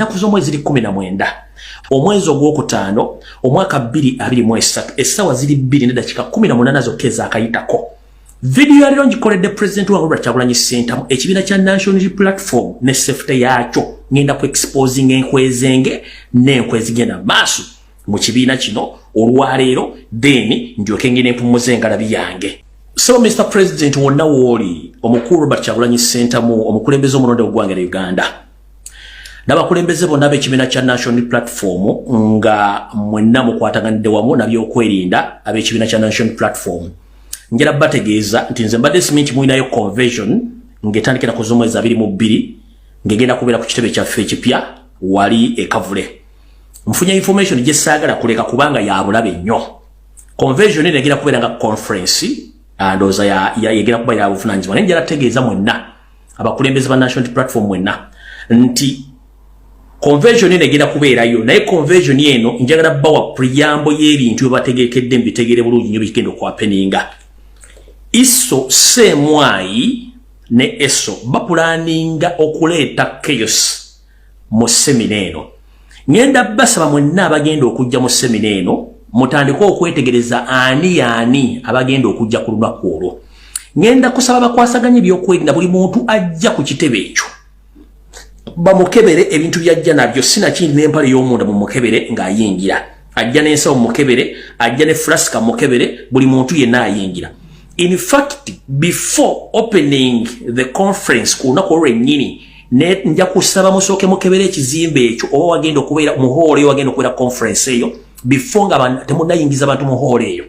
Ennaku z'omwezi ziri 19, omwezi ogwokutaano, omwaka 2023, essaawa ziri 2:18 zokka ezaakayitako. Vidiyo yaliro ngikoledde Pulezidenti wange Robert Kyagulanyi Ssentamu, ekibiina kya National Platform ne safety yaakyo. Ngenda ku exposing enkwezenge n'enkwe ezigenda maaso mu kibiina kino olwaleero, then ndyoke ngenda empumuza engalabi yange. So Mr President, wonna wooli, omukulu Robert Kyagulanyi Ssentamu, omukulembeze omulonde w'eggwanga lya Uganda, n'abakulembeze bonna ab'ekibiina kya National Platform, nga mwenna mukwataganidde wamu nabyokwerinda ab'ekibiina kya National Platform, njala bategeeza nti nze mbadde simanyi nti mulinayo convention ng'etandikira ku z'omwezi 22, ng'egenda kubeera ku kitebe kyaffe ekipya wali e Kavule. Nfunye information gye saagala kuleka kubanga ya bulabe nnyo. Convention eno egenda kubeera nga conference, ndowooza yegenda kuba ya buvunaanyizibwa, naye njala tegeeza mwenna abakulembeze ba National Platform mwenna nti convention eno egenda kubeerayo, naye convention eno njagala bawa preamble y'ebintu bye bategekedde, mbitegeere bulungi nnyo bigenda okuhappeninga. Iso Semwayi ne Eso baplanninga okuleeta chaos mu seminar eno. Ngenda basaba mwenna abagenda okujja mu seminar eno mutandike okwetegereza ani yaani abagenda okujja ku lunaku olwo. Ngenda kusaba bakwasaganye ebyokwerinda, buli muntu ajja ku kitebe ekyo bamukebere ebintu byajja nabyo, sinakindi n'empale y'omunda mumukebere ng'ayingira, ajja n'ensawo mukebere, ajja ne flask mukebere, buli muntu yenna ayingira. In fact, before opening the conference ku lunaku olwennyini, nja kusaba musooke mukebere ekizimbe ekyo oba wagenda okubeera mu hall eyo, wagenda okubeera conference eyo, before nga temunnayingiza bantu mu hall eyo.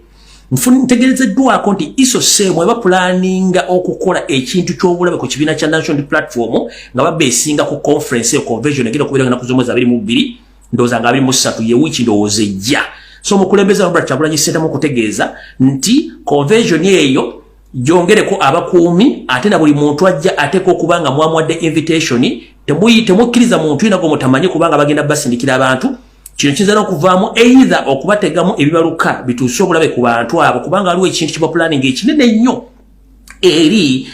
Ntegerezeddwako nti iso seemu baplanninga okukola ekintu ky'obulabe ku kibiina kya National Platform nga babeesinga ku conference eyo, convention egenda okubeera ennaku z'omwezi 22, ndowooza nga 23 ye wiiki ndowooza ejja. So omukulembeze Robert Kyagulanyi Ssentamu, okutegeeza nti convention eyo gyongereko abakuumi, ate na buli muntu ajja ateeka okuba nga mwamuwadde invitation. Temukkiriza muntu yina gwe mutamanyi, kubanga bagenda basindikira abantu. Kino kiyinza n'okuvaamu either okubategamu ebibaluka bituuse obulabe ku bantu abo, kubanga waliwo ekintu kiba planning ekinene ennyo eri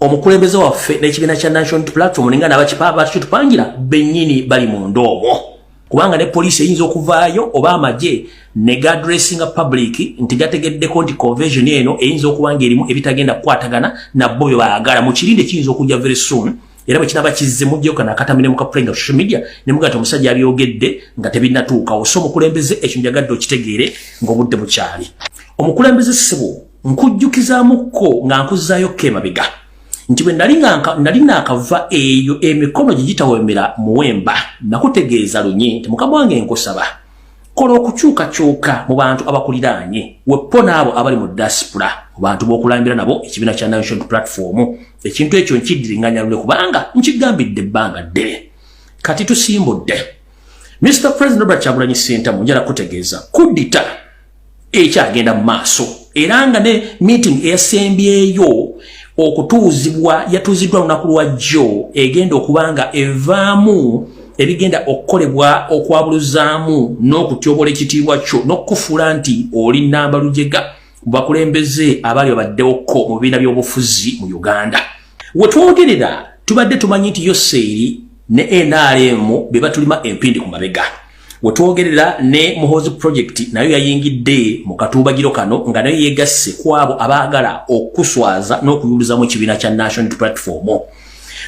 omukulembeze waffe n'ekibiina kya National Platform, ninga n'abakitupangira bennyini bali mu omwo, kubanga ne poliisi eyinza okuvaayo oba amagye ne gaaddressinga public nti gategeddeko nti convention eno eyinza okuba nga erimu ebitagenda kukwatagana nabbo bye baagala. Mu kirinde kiyinza okujja very soon, era bwe kinaba kizze mujjeko kana akatamire muka playing social media ne mugaa nti omusajja abyogedde nga tebinnatuukawo. So omukulembeze, ekyo njagadde okitegeere ng'obudde bukyali. Omukulembeze ssebo, nkujjukizamukko nga nkuzzaayo ko emabega nti bwe nali naakava eyo emikono gye gitawemera muwemba, nakutegeeza lunye nti mukama wange, nkusaba kola okukyukakyuka mu bantu abakuliraanye, weppo n'abo abali mu diaspora, mu bantu b'okulambira nabo ekibiina kya National Platform. Ekintu ekyo nkiddiringanya lule kubanga nkigambidde ebbanga ddene. Kati tusimbudde. Mr President Robert Kyagulanyi Ssentamu, njala kutegeeza kuddita ekyagenda mu maaso, era nga ne meeting eyasembyeyo okutuuzibwa yatuuziddwa lunaku lwa jjo, egenda okuba nga evaamu ebigenda okukolebwa okwabuluzaamu n'okutyobola ekitiibwa kyo n'okukufuula nti oli namba lujega mu bakulembeze abali babaddewokko mu bibiina by'obufuzi mu Uganda. We twogerera tubadde tumanyi nti Yoseeri ne NRM be batulima empindi ku mabega. Wetwogerera ne Muhozi Project nayo yayingidde mu katuubagiro kano, nga nayo yegasse ku abo abaagala okuswaza n'okuyuluzamu ekibiina kya National Platform.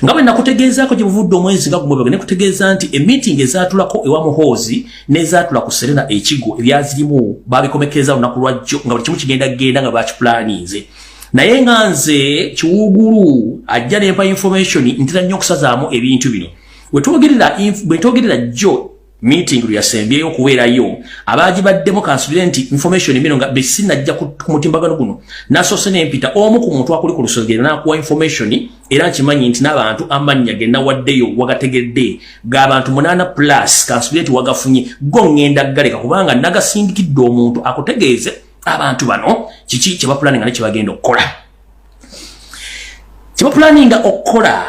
Nga bwe nakutegeezaako gye buvudde omwezi nga gumwe, nekutegeeza nti emeeting ezaatulako ewa Muhoozi n'ezaatula ku Serena Ekigo, ebyazirimu babikomekkereza lunaku lwajjo, nga buli kimu kigenda genda nga bakiplaninze. Naye nga nze kiwugulu ajja nempa information, ntera nnyo okusazaamu ebintu bino. Bwe twogerera jjo meeting lwe yasembyeyo okubeerayo, abagibaddemu, kansubire nti information bino nga besinajja ku mutimbagano guno, nasoose nempita omu ku muntu akuli ku lusogero n'akuwa information, era nkimanyi nti n'abantu amannya ge nawaddeyo wagategedde g'abantu 8 plus, kansubire nti wagafunye go. Ŋŋenda galeka kubanga nagasindikidde omuntu akutegeeze abantu bano kiki kye baplanninga ne kye bagenda okukola. Kye baplanninga okukola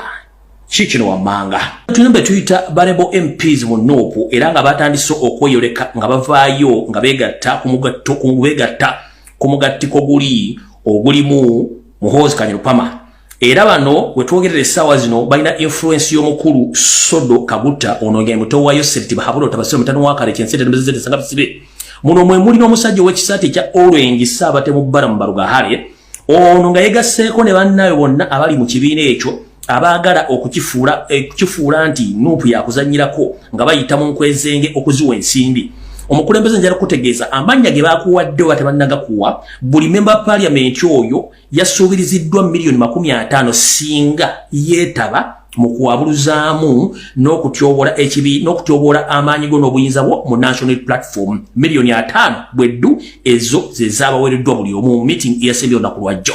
ki kino wammanga? Tulina be tuyita ba rebel MPs mu NUP, era nga batandise okweyoleka nga bavaayo nga beegatta ku mugatto, beegatta ku mugattiko guli ogulimu Muhoozi Kainerugaba. Era bano wetwogerera essaawa zino balina influence y'omukulu Sodo Kaguta, ono nga muto wa Yosef Tibahabula Tabasiro mutano wa kale kyensete sanga bisibe. Muno mwe muli n'omusajja ow'ekisaati ekya orange, Saabatemu Balaam Barugahare, ono nga yegasseeko ne bannaabwe bonna abali mu kibiina ekyo abaagala okukifuula nti NUP yakuzannyirako nga bayita mu nkwezenge okuziwa ensimbi. Omukulembeze, njala kutegeeza amannya ge bakuwadde oba tebannagakuwa. Buli member parliament oyo yasuubiriziddwa miliyoni 50 singa yeetaba mu kuwabuluzaamu n'okutyoboola ekibi n'okutyoboola amaanyi go n'obuyinza bwo mu National Platform. Miliyoni 50 bweddu ezo ze zaabaweereddwa buli omu mu meeting eyasembye olunaku lwajjo.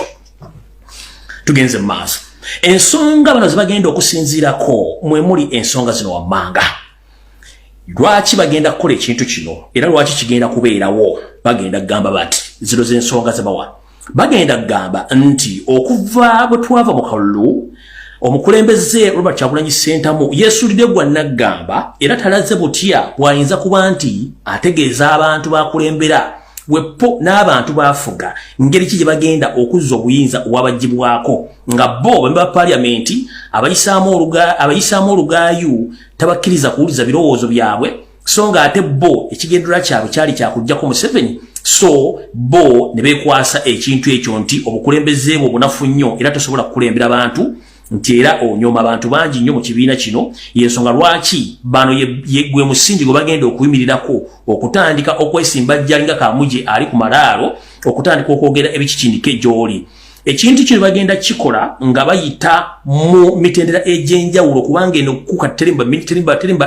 Tugenze mu maaso. Ensonga bano ze bagenda okusinziirako mwe muli ensonga zino wammanga: lwaki bagenda kukola ekintu kino era lwaki kigenda kubeerawo? Bagenda kugamba bati zino z'ensonga zebawa. Bagenda kugamba nti okuva bwe twava mu kalulu, omukulembeze Robert Kyagulanyi Ssentamu yeesulidde gwa naggamba era talaze butya bw'ayinza kuba nti ategeeza abantu bakulembera wepo n'abantu bafuga ngeri ki gye bagenda okuzza obuyinza obwabagibwako, nga bo ba member parliament abayisaamu olugaayu, tabakkiriza kuwuliza birowoozo byabwe, so nga ate bo ekigendererwa kyabwe kyali kyakuggyako Museveni. So bo ne beekwasa ekintu ekyo nti obukulembeze bwo bunafu nnyo era tosobola kukulembera bantu, nti era onyooma abantu bangi nnyo mu kibiina kino. Yensonga lwaki bano gwe musingi gwe bagenda okuyimirirako okutandika okwesimba jjalinga kamuje ali ku malaalo, okutandika okwogera ebikikindike gy'oli. Ekintu kino bagenda kikola nga bayita mu mitendera egy'enjawulo, kubanga eno kuka terimba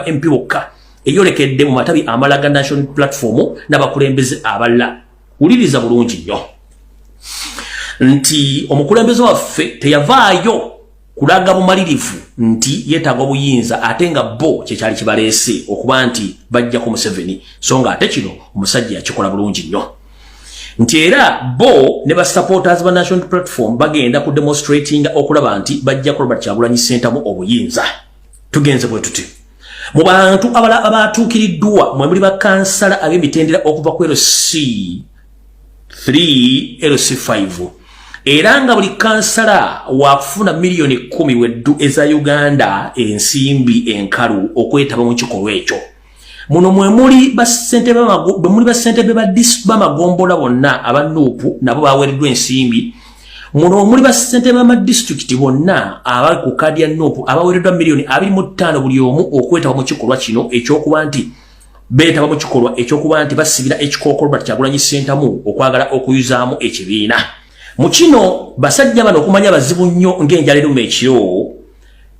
MP bokka, eyolekedde mu matabi amala ga National Platform n'abakulembeze abalala. Wuliriza bulungi nnyo nti omukulembeze waffe teyavaayo kulaga bumalirivu nti yeetaaga obuyinza, ate nga bo kyekyali kibaleese okuba nti bajjako Museveni, so nga ate kino omusajja yakikola bulungi nnyo, nti era bo ne ba supporters ba National Platform bagenda ku demonstrating okulaba nti bajjako Robert Kyagulanyi Ssentamu obuyinza. Tugenze bwe tuti mu bantu abala abatuukiriddwa mwe muli bakansala ab'emitendera okuva ku LC 3, LC5, era nga buli kansala wakufuna miliyoni 10 weddu eza Uganda, ensimbi enkalu, okwetaba mu kikolwa ekyo. Muno mwe muli bassentebe b'amagombola bonna aba NUP, nabo baweereddwa ensimbi. Muno muli bassentebe b'amadisitulikiti bonna abali ku kaadi ya NUP abaweereddwa miliyoni 25 buli omu okwetaba mu kikolwa kino ekyokuba nti beetaba mu kikolwa ekyokuba nti basibira ekikookolo Robert Kyagulanyi Ssentamu okwagala okuyuzaamu ekibiina. Mu kino basajja bano okumanya bazibu nnyo ng'enjala eruma ekiro,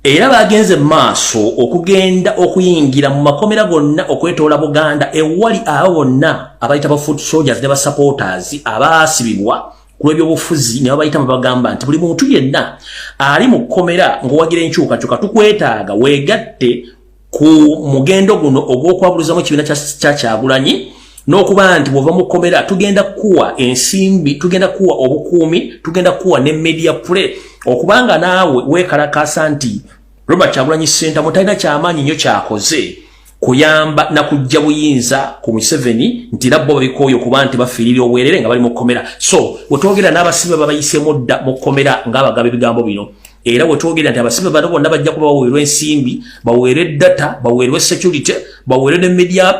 era bagenze maaso okugenda okuyingira mu makomera gonna okwetoola Buganda ewali abo bonna abayita ba foot soldiers ne ba supporters abaasibibwa ku lw'ebyobufuzi, ne babayita bagamba nti buli muntu yenna ali mu kkomera ng'owagira enkyukakyuka, tukwetaaga weegatte ku mugendo guno ogw'okwabuluzamu ekibiina kya Kyagulanyi, n'okuba nti bw'ova mu kkomera tugenda kuwa ensimbi, tugenda kuwa obukuumi, tugenda kuwa ne media play, okubanga naawe weekalakaasa nti Robert Kyagulanyi Ssentamu talina kyamaanyi nnyo kyakoze kuyamba na kujja buyinza ku Museveni, nti era bo babikooye okuba nti bafiirira obwerere nga bali mu kkomera. So wetwogera n'abasibe babayiseemu dda mu kkomera ng'abagaba ebigambo bino, era wetwogera nti abasibe bano bonna bajja kuba baweerwa ensimbi, baweerwe data, baweerwe security, baweerwe ne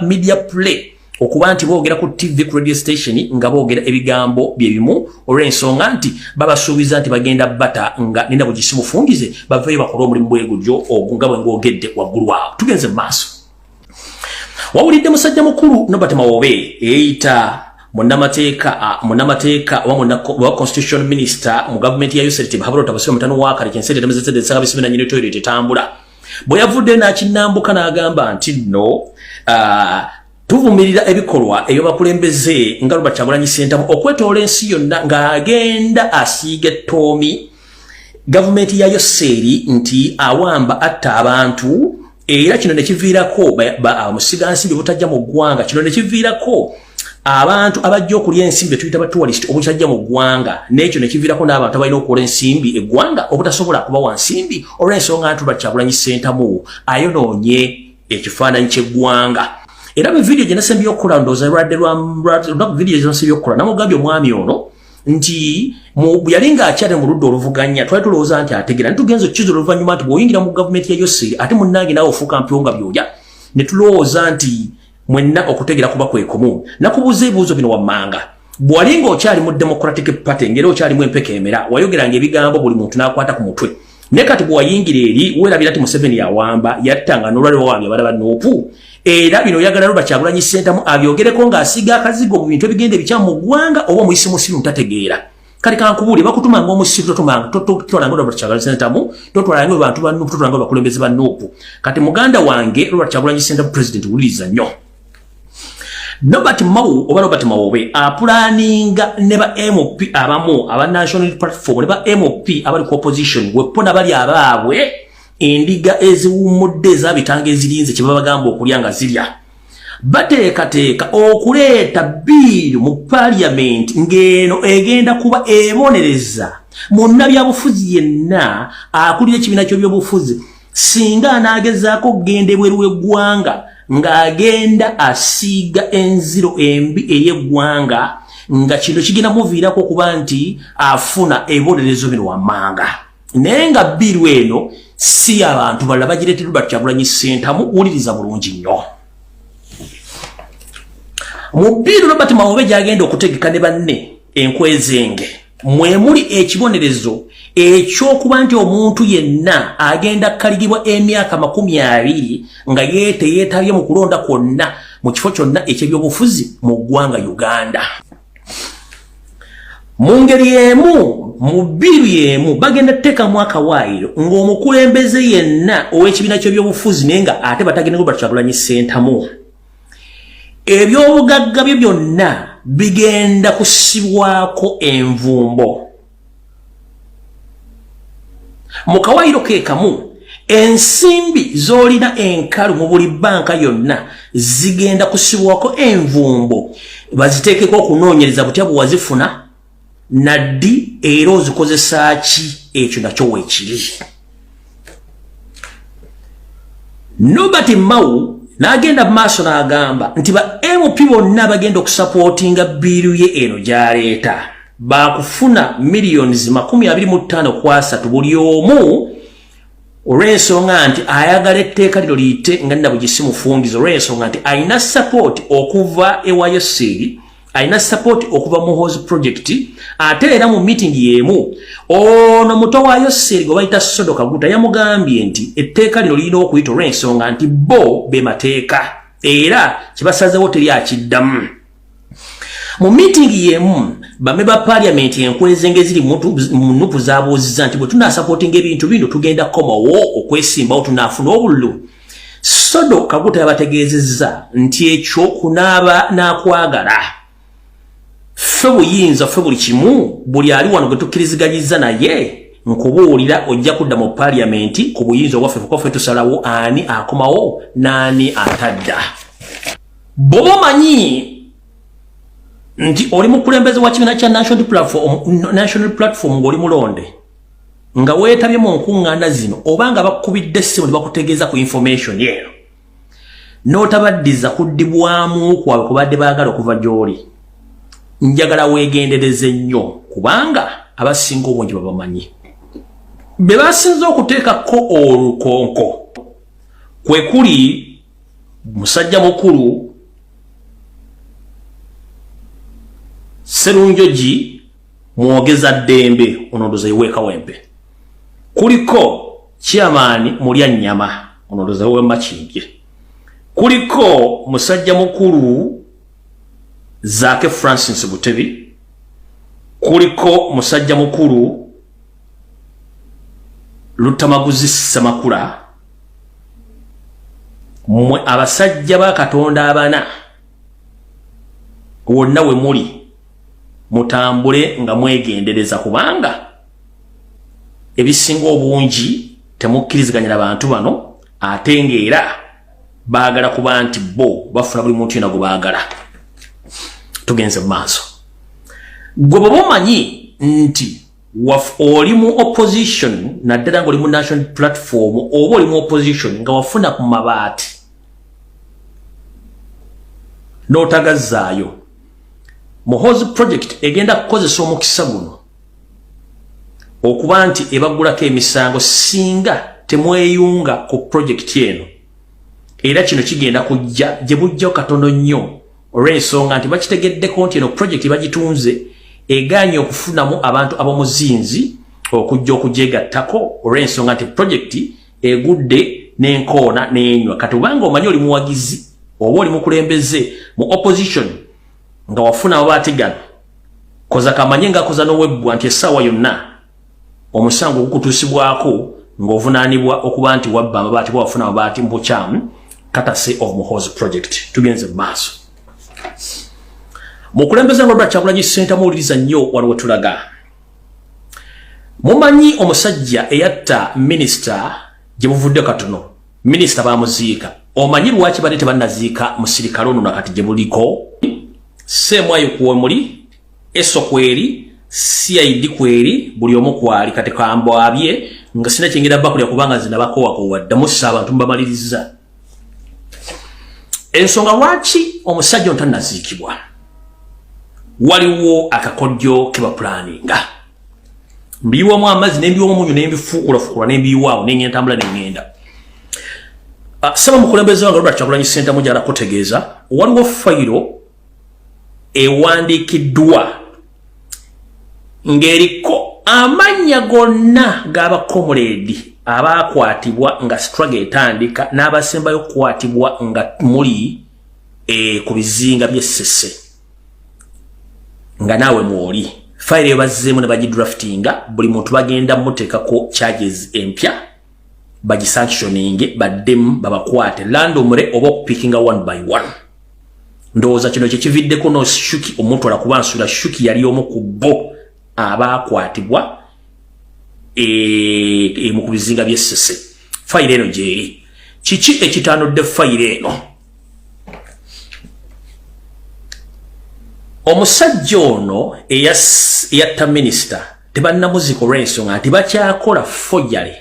media play, okuba nti boogera ku TV, ku radio station, nga boogera ebigambo bye bimu, olw'ensonga nti babasuubiza nti bagenda bata nga nina bugisi bufungize baveeyo bakole omulimu bwe gutyo ogwo nga bwe ngwogedde waggulu awo. Tugenze mu maaso. Wawulidde musajja mukulu Nobert Mawobe eyita munnamateeka oba constitution minister mu gavumenti ya Yoseri Tibahabula Tabasire mutano wa kale kyensente temezesede ensanga bisibina nyini toilet etambula, bwe yavudde n'akinambuka n'agamba nti nno tuvumirira ebikolwa ebyobakulembeze nga Robert Kyagulanyi Ssentamu okwetoola ensi yonna ng'agenda asiiga ettoomi gavumenti ya Yoseeri nti awamba, atta abantu, era kino ne kiviirako musigansimbi butajja mu ggwanga. Kino ne kiviirako abantu abajja okulya ensimbi betuyita ba tourist obutajja mu ggwanga, n'ekyo ne kiviirako n'abantu abalina okukola ensimbi eggwanga obutasobola kubawa nsimbi, olw'ensonga nti Robert Kyagulanyi Ssentamu ayonoonye ekifaananyi ky'eggwanga. Era mu vidiyo gye nasembye okukola, ndowooza lwadde lwa vidiyo gye nasembye okukola, namugambye omwami ono nti Nti yali ng'akyali mu ludda oluvuganya, twali tulowooza nti ategeera, ne tugenza okukizuula oluvannyuma nti bw'oyingira mu gavumenti ya Yoseri, ate munnange naawe ofuuka mpyo nga byoya, ne tulowooza nti mwenna okutegeera kuba kwe kumu. Nakubuuza ebibuuzo bino wammanga. Bw'wali ng'okyali mu Democratic Party, ng'era okyalimu empeka emera, wayogeranga ebigambo buli muntu n'akwata ku mutwe. Naye kati bw'wayingira eri, weerabira nti Museveni yawamba, yattanga, n'olwaliro wawambye abalala ba NUP. Era bino oyagala Robert Kyagulanyi Ssentamu abyogereko ng'asiiga akazigo mu bintu ebigenda ebikyamu mu ggwanga, oba omuyisi musiru ntategeera? Kati kankubuulire, bakutumanga omusiru, totumanga, totwalanga Robert Kyagulanyi Ssentamu, totwalanga bantu ba NUP, totwalanga bakulembeze ba NUP. Kati muganda wange Robert Kyagulanyi Ssentamu president, wuliriza nnyo. Norbert Mao oba Robert Mawobe apulaninga ne ba MP abamu aba National Platform ne ba MP abali ku opposition, wepona bali abaabwe endiga eziwummudde ezabitanga ezirinze kye babagamba okulya nga zirya. Bateekateeka okuleeta bill mu parliament ng'eno egenda kuba ebonereza munnabyabufuzi yenna akulira ekibiina ky'ebyobufuzi singa anaagezaako okugenda ebweru w'eggwanga ng'agenda asiiga enziro embi ey'eggwanga, nga kino kigenda muviirako okuba nti afuna ebibonerezo bino wammanga. Naye nga bill eno si abantu balala bagireetera Robert Kyagulanyi Ssentamu. Wuliriza bulungi nnyo. Mu bill Robert Mawobe gy'agenda okutegeka ne banne enkwezenge, mwe muli ekibonerezo ekyokuba nti omuntu yenna agenda kukaligibwa emyaka 20 nga ye teyeetabye mu kulonda kwonna mu kifo kyonna ekyebyobufuzi mu ggwanga Uganda. Mu ngeri emu, mu bill y'emu, bagenda kuteekamu akawaayiro ng'omukulembeze yenna ow'ekibiina ky'ebyobufuzi, naye nga ate batagenda Robert Kyagulanyi Ssentamu, ebyobugagga bye byonna bigenda kusibwako envumbo. Mu kawaayiro ke kamu, ensimbi z'olina enkalu mu buli banka yonna zigenda kusibwako envumbo, baziteekeko okunoonyereza butya bwe wazifuna, naddi, era ozikozesa ki. Ekyo nakyo weekiri. Norbert Mao n'agenda mu maaso n'agamba nti ba MP bonna bagenda okusapootinga bill ye eno gy'aleeta bakufuna millions 25 ku 30 buli omu, olw'ensonga nti ayagala etteeka lino liyite nga nabugisi mufungizo, olw'ensonga nti alina support okuva ewa Yoseri, alina support okuva mu Muhoozi Project. Ate era mu meeting y'emu, ono muto wa Yoseri gwe bayita Sodo Kaguta yamugambye nti etteeka lino lirina okuyita, olw'ensonga nti bo be mateeka era kyebasazeewo teri akiddamu. Mu meeting y'emu, bame ba parliament enkwezenge eziri mu NUP zabuuzizza nti bwe tunasapootinga ebintu bino, tugenda kukomawo okwesimbawo, tunaafuna obululu? Sodo Kaguta yabategeezezza nti ekyo kunaaba n'akwagala, ffe buyinza, ffe buli kimu, buli ali wano gwe tukkiriziganyiza naye, nkubuulira ojja kudda mu parliament ku buyinza obwaffe, kuba ffe tusalawo ani akomawo n'ani atadda. Bw'oba omanyi nti oli mukulembeze wa kibiina kya National Platform, ng'oli mulonde, nga weetabye mu nkuŋŋaana zino, oba nga bakubidde essimu ne bakutegeeza ku information eno n'otabaddiza kuddibwamu kwabwe kubadde baagala okuva gy'oli, njagala weegendereze nnyo, kubanga abasinga obungi babamanyi. Be basinze okuteekako olukonko kwe kuli musajja mukulu Serunjogi Mwogeza Ddembe, onondoza iweekawempe, kuliko chairman Mulya Nyama, onondoza we Makindye, kuliko musajja mukulu Zaake Francis Butebi, kuliko musajja mukulu Lutamaguzi Ssemakula. Mmwe abasajja ba Katonda abana wonna we muli, mutambule nga mwegendereza, kubanga ebisinga obungi temukkiriziganya bantu bano, ate ng'era baagala kuba nti bo bafuna buli muntu yena gwe baagala. Tugenze mu maaso. Gwe bw'oba omanyi nti oli mu opposition, naddala ng'oli mu National Platform oba oli mu opposition, nga wafuna ku mabaati n'otagazzaayo, Muhoozi Project egenda kukozesa omukisa guno okuba nti ebaggulako emisango singa temweyunga ku project eno. Era kino kigenda kujja gye bujjawo katono nnyo, olw'ensonga nti bakitegeddeko nti eno project bagitunze egaanye okufunamu abantu ab'omuzinzi okujja okugyegattako, olw'ensonga nti project egudde n'enkoona n'enywa. Kati obanga omanyi oli muwagizi oba oli mukulembeze mu opposition nga wafuna amabaati gano, koza kamanye nga koza n'owebbwa nti essaawa yonna omusango gukutuusibwako ng'ovunaanibwa okuba nti wabba amabaati, bwa wafuna amabaati mu bukyamu, courtesy of Muhoozi Project. Tugenze mu maaso. Mukulembeze nga Robert Kyagulanyi Ssentamu, owuliriza nnyo, waliwo tulaga. Mumanyi omusajja eyatta minisita gye buvudde katono, minisita bamuziika. Omanyi lwaki badde tebannaziika musirikale ono nakati gye buliko? Seemwayo kwemuli, eso kweri, CID kweri, buli omu kwali. Kati kambwabye nga sina kyengera bakulya, kubanga nze nabakoowakowa dda. Mussa abantu mubamaliriza. Ensonga lwaki omusajja ono tannaziikibwa, waliwo akakodyo ke bapulaninga. Mbiyiwamu amazzi, nembiyiwamu omunyu, nembifuukulafukula, nembiyiwaawo, nengenda ntambula nengenda. Saba mukulembeze wange Robert Kyagulanyi Ssentamu, gyala kutegeeza waliwo fayiro ewandiikiddwa ng'eriko amannya gonna g'abakomuleedi abaakwatibwa nga struggle etandika n'abasembayo okukwatibwa nga muli ku bizinga by'Essese, nga naawe mwoli. Fayiro eyo bazzeemu ne bagidraftinga. Buli muntu bagenda muteekako charges empya, bagisanctioninge, baddemu babakwate randomly oba okupickinga one by one. Ndowooza kino kyekividdeko no Shuki omutwala, kuba nsula Shuki yali omu ku bo abakwatibwa mu ku bizinga by'Essese. Fayiro eno gyeri. Kiki ekitanudde fayiro eno? Omusajja ono eyatta minisita tebannamuzika olw'ensonga nti bakyakola forgery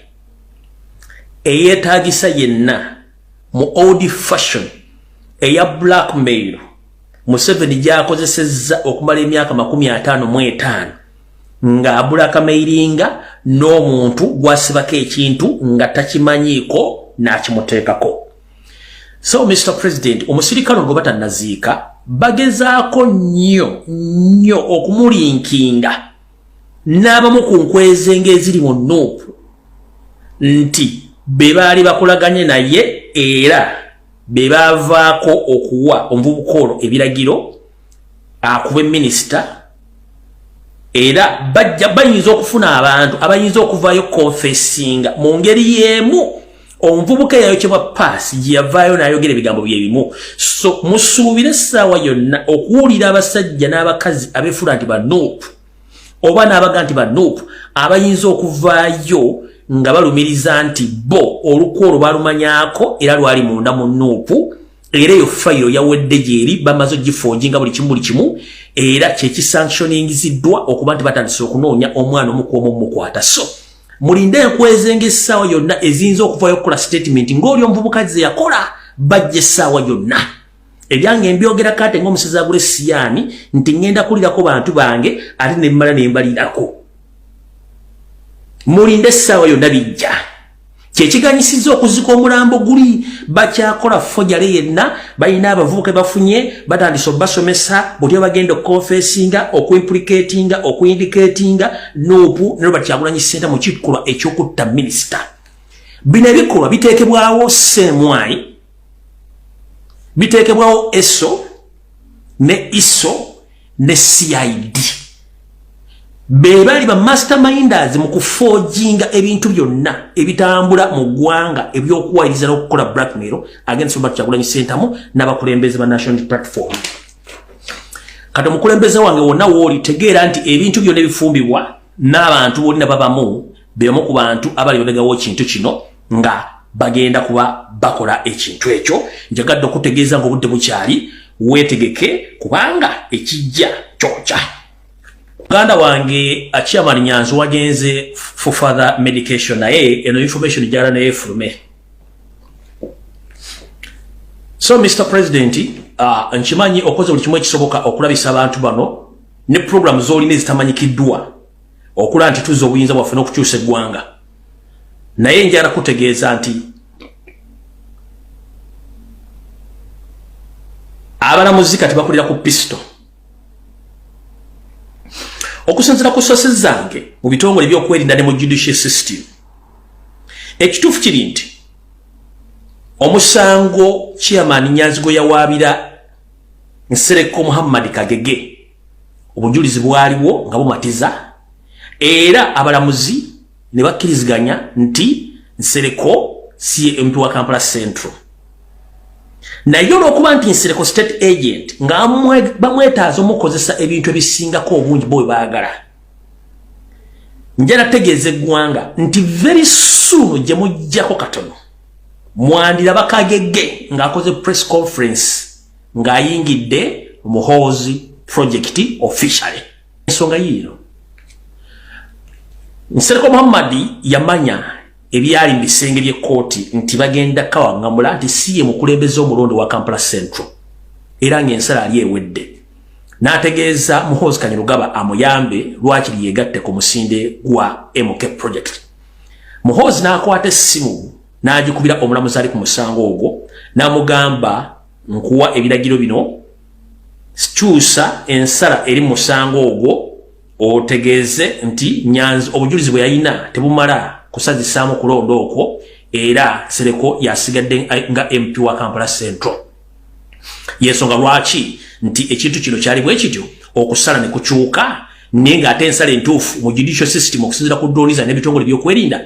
eyeetagisa yenna mu old fashion eya blackmail Museveni gy'akozesezza okumala emyaka 55, ng'ablackmailinga n'omuntu gwasibako ekintu nga takimanyiiko n'akimuteekako. So Mr President, omusirikale gwe batannaziika, bagezaako nnyo nnyo okumulinkinga n'abamu ku nkwezenga eziri mu NUP nti be baali bakolaganye naye, era be baavaako okuwa omuvubuka ono ebiragiro akube minisita. Era bajja bayinza okufuna abantu abayinza okuvaayo confessinga mu ngeri y'emu omuvubuka eyayokyebwa paasi gye yavaayo n'ayogera ebigambo bye bimu. So musuubire essaawa yonna okuwulira abasajja n'abakazi abeefuula nti ba NUP oba n'abaga nti ba NUP abayinza okuvaayo nga balumiriza nti bo olukwo olwo balumanyaako era lwali munda mu NUP. Era eyo fayiro yawedde, gyeri, bamaze ogiforginga buli kimu, buli kimu, era kyekisanctioningiziddwa okuba nti batandise okunoonya omwana omu ku omu omukwata. So mulinde enkwezenga essaawa yonna eziyinza okuvayo okukola statement ng'oli omuvubuka ze yakola. Bajja essaawa yonna. Ebyange mbyogerako ate ng'omusezi agula esiyaani nti ŋŋenda kulirako bantu bange, ate nemmala nembalirako. Mulinde essaawa yonna bijja. Kyekiganyisizza okuzika omulambo guli, bakyakola forgery yenna. Balina abavubuka bafunye, batandise obasomesa butya bagenda okuconfessinga, okuimplicatinga, okuindicatinga NUP ne Robert Kyagulanyi Ssentamu mu kikolwa ekyokutta minisita. Bino ebikolwa biteekebwawo Semwayi, biteekebwawo ESO ne ISO ne CID. Be bali ba masterminders mu kuforginga ebintu byonna ebitambula mu ggwanga ebyokuwayiriza n'okukola blackmail against Robert Kyagulanyi Ssentamu n'abakulembeze ba National Platform. Kati omukulembeze wange, wonna wooli, tegeera nti ebintu byonna ebifumbibwa n'abantu bolina babamu bemu ku bantu abali babegawo ekintu kino nga bagenda kuba bakola ekintu ekyo. Njagadde okutegeeza nga obudde bukyali, weetegeke, kubanga ekijja kyokya. Muganda wange Chairman Nyanzi wagenze for further medication, naye eno information gyala naye efulume. So Mr President, nkimanyi okoze buli kimu ekisoboka okulabisa abantu bano. Ne program z'olina ezitamanyikiddwa okulaba nti tuzza obuyinza bwaffe n'okukyusa eggwanga. Naye njala kutegeeza nti abalamuzi kati bakulira ku pisto. Okusinziira ku sources zange mu bitongole ebyokwerinda ne mu judicial system, ekituufu kiri nti omusango Chairman Nyanzi gwe yawaabira Nsereko Muhammad Kagege, obujulizi bwaliwo nga bumatiza, era abalamuzi ne bakkiriziganya nti Nsereko si ye MP wa Kampala Central. Naye olw'okuba nti Nsereko state agent, nga bamwetaaza omukozesa ebintu ebisingako obungi bo bwe baagala, njala tegeeza eggwanga nti very soon gye mujjako katono mwandiraba Kagege ng'akoze press conference ng'ayingidde Muhoozi Project officially. Ensonga yiino: Nsereko Muhammad yamanya ebyali mu bisenge by'ekkooti nti bagenda kawaŋŋamula nti si ye mukulembeze omulondo wa Kampala Central, era ng'ensala ali ewedde, n'ategeeza Muhoozi Kainerugaba amuyambe lwakiri yeegatte ku musinde gwa MK Project. Muhoozi n'akwata essimu n'agikubira omulamuzi ali ku musango ogwo, n'amugamba, "Nkuwa ebiragiro bino, kyusa ensala eri mu musango ogwo, otegeeze nti Nyanzi obujulizi bwe yalina tebumala kusazisaamu kulonda okwo, era Nsereko yasigadde nga MP wa Kampala Central." Yensonga lwaki nti ekintu kino kyali bwe kityo, okusala ne kukyuka, naye ng'ate ensala entuufu mu judicial system, okusinziira ku ddoniza n'ebitongole byokwerinda,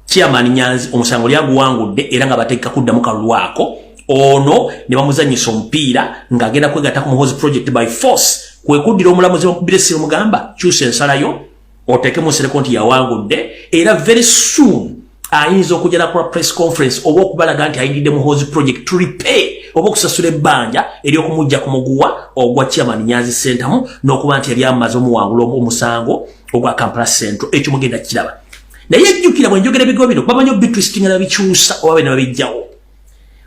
Chairman Nyanzi omusango lyaguwangudde, era nga bateeka kuddamu kalulu ako. Ono ne bamuzanyisa omupiira ng'agenda kwegatta ku Muhoozi Project by force. Kwe kuddira omulamuzi bamukubira essimu, mugamba, "Kyusa ensalayo, oteeke Nsereko nti yawangudde." Era very soon ayinza okujja nakola press conference oba okubalaga nti ayingidde Muhoozi Project to repay oba okusasula ebbanja ery'okumujja ku muguwa ogwa Chairman Nyanzi Sentamu, n'okuba nti yali amaze omuwangula omusango ogwa Kampala Central. Ekyo mugenda kiraba. Naye ejjukira, bwe njogera ebigo bino, bamanyi obitwistinga nabikyusa oba bene babijjawo.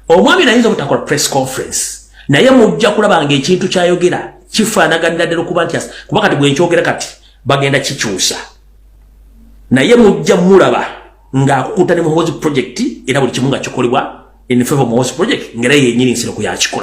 Omwami nayinza obutakola press conference, naye mujja kulaba nga ekintu kyayogera kifaanaganira ddala okuba nti, kuba kati bwe nkyogera kati bagenda kikyusa, naye mujja mulaba ng'akukuta ne Muhoozi Project, era buli kimu nga kikolebwa in favor of Muhoozi Project, ngera yennyini Nsereko yakikola.